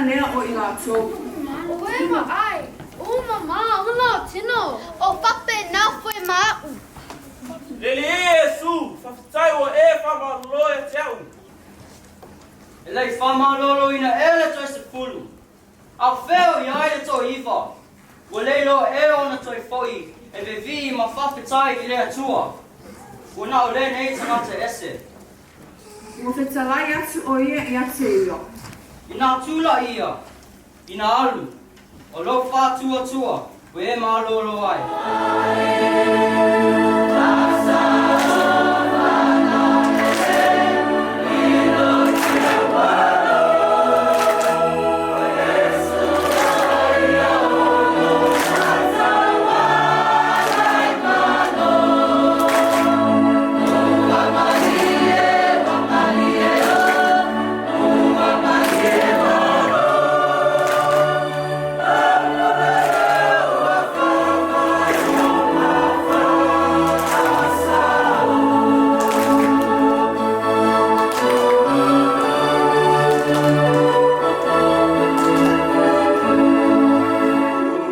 lea o i latou. Ua vaai, ua mamā ona tino. O faapena foi ma a'u. Le Alii e Iesu, faafetai ua e faamalolo ia te a'u. E le i faamaloloina ea le toe 10, a o fea o i ai le toe 9? Ua le iloa ea ona toe foi e vevii ma faafetai i le Atua, ua na o lenei tagata ese. Ua fetalai atu ʻo ia iā te ia. Inā tulai ia, ina alu, o lou faatuatua ua e malolo ai.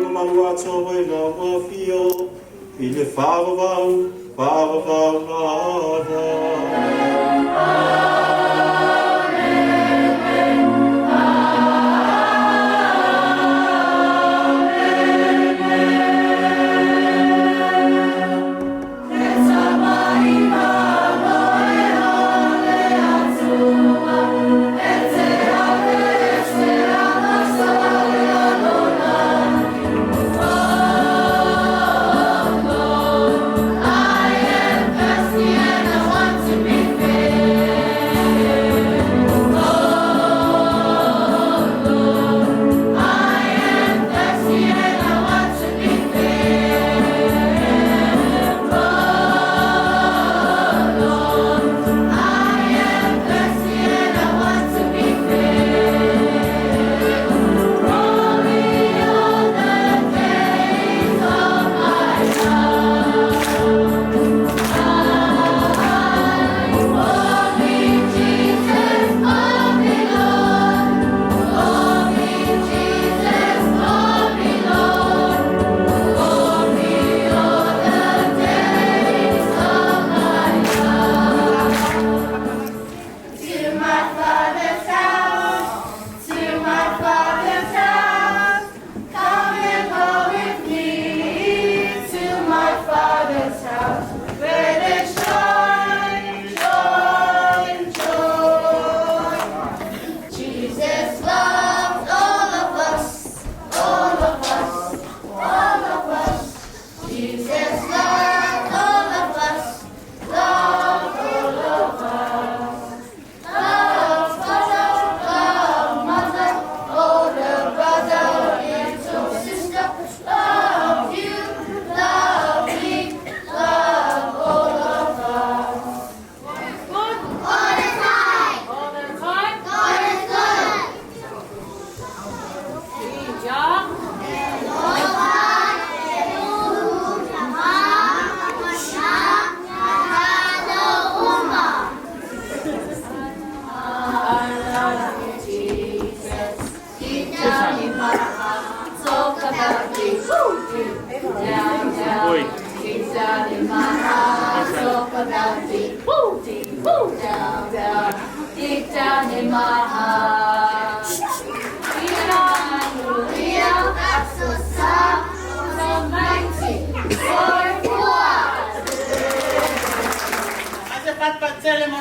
Ua malu atoa mai la ua afio i le faavavau, faavavau lava. To my father's house, to my father's house, come and go with me to my father's house, where there's joy, joy, joy. Jesus loves all of us, all of us, all of us. Jesus loves all of us, loves all of us. Love father, love mother, older brother, little sister. Love you, love me, love all of us. Good. All the time. All the time. God is good. Ja. I love you, Jesus. Deep down in my heart, talk about you. Deep down, down, deep down in my heart, talk about you. Deep down, down, deep down in my heart. Hallelujah, Almighty, for Ase patpatsele mo.